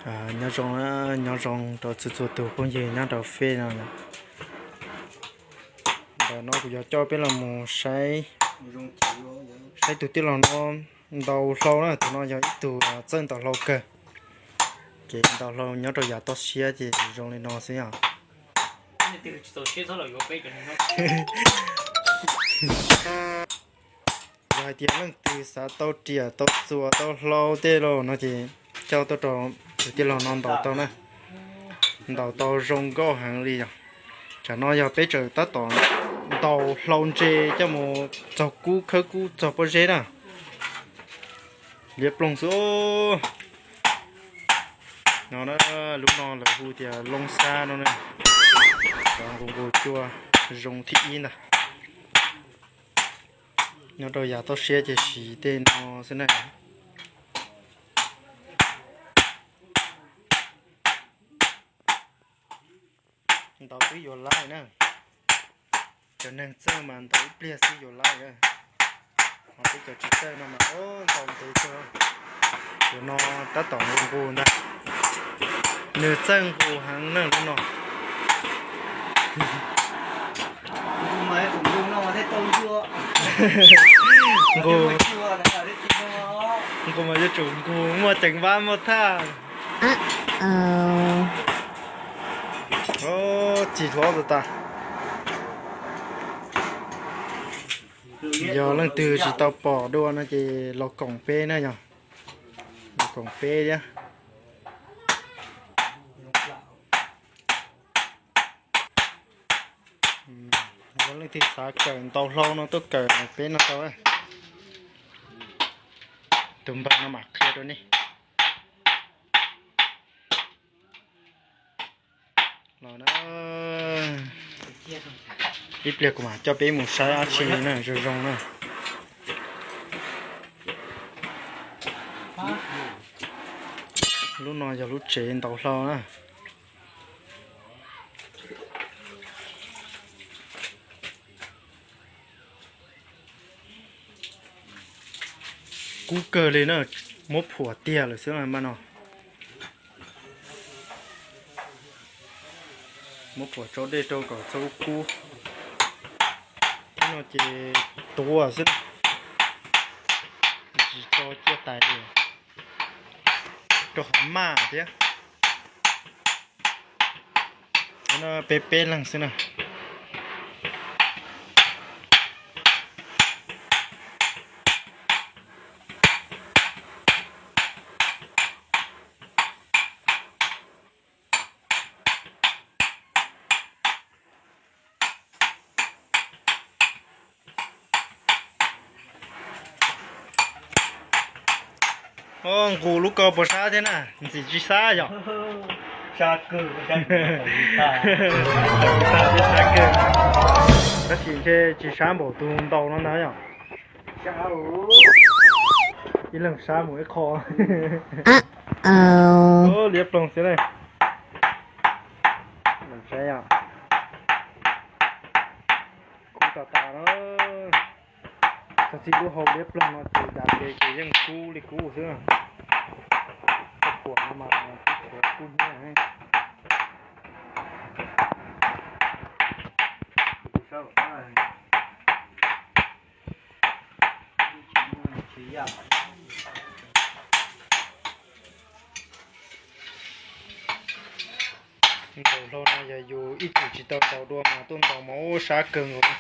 Nyob zoo, nyob zoo rau txhua txhua tus phooj ywg nyob rau fej no. Ntawm no kuv yuav coj peb los mus saib, saib tus tij laug no ntaus hlau na. Tus no yog ib tug txawj ntaus hlau kawg. Ces ntaus hlau nyob rau yav toj siab ces zoo li no xwb os. Yog hais tias leej twg xav tau riam tau txuas tau hlau tej los no ces coj tuaj rau tus tij laug no ntaus tau na. Ntaus tau zoo nkauj heev li yog. Tsam no yog peb tseem tab tom ntaus hlau ntse coj mus txog kub khawb kub txog pob zeb na. Liab ploog xwb. No na, lub no lawv hu tias loo xab no na. Cov nqus nqus cua zoo thib ib ntag. Nyob rau yav toj siab ces siv tej no xwb na. Ntaus twb yuav laij na. Cov neeg txawj mas ntaus ib pliag xwb yuav laij. Ho peb cov tsis txawj no mas ntaus ntev kawg. Tus no tab tom nqus nqus ntag. Nws txawj nqus heev na lub no. Nqus, nqus mas yuav tsum nqus muaj ceev vab muaj thaj. Tsis hlob tas tas. Yog leej twg tsis tau pom dua no ces los koom peb na yog. Los koom peb thiab. Yog leej twg xav kawm ntaus hlau no tuaj kawm peb no tau. Tus npawg no mam qhia rau nej. Los na, ib pliag kuv mam coj peb mus saib dab tsi na zoo zoo na. Lub no yog lub tsev ntaus hlau na. Kub kawg li na, muab phuam tiag lawm xwb mas no. Muab phuam tso dej rau kom txhob kub kub. Lub no ces tuav xwb, tsis tso ciaj tais li, rau qhov maj thiab. Peb peb leeg xwb na. Nqus lub ko puas sab thiab na, ntxim tsis sab yom? Tab sis ntshe tsis sab npaum tus ntaus no ntag yom? Ib leeg sab mus ib qho. Liab ploog xwb na. Saib os. Kub tas tas na. Txog txij lub hau liab ploog no ces dav ntev ces yeej kub li kub xwb. Koj phuam no mas kub hnyiab. Ntaus hlau no yog yus ib txwm tsis tau ntaus dua mas tuaj ntaus mas ua sab kawg nkaus.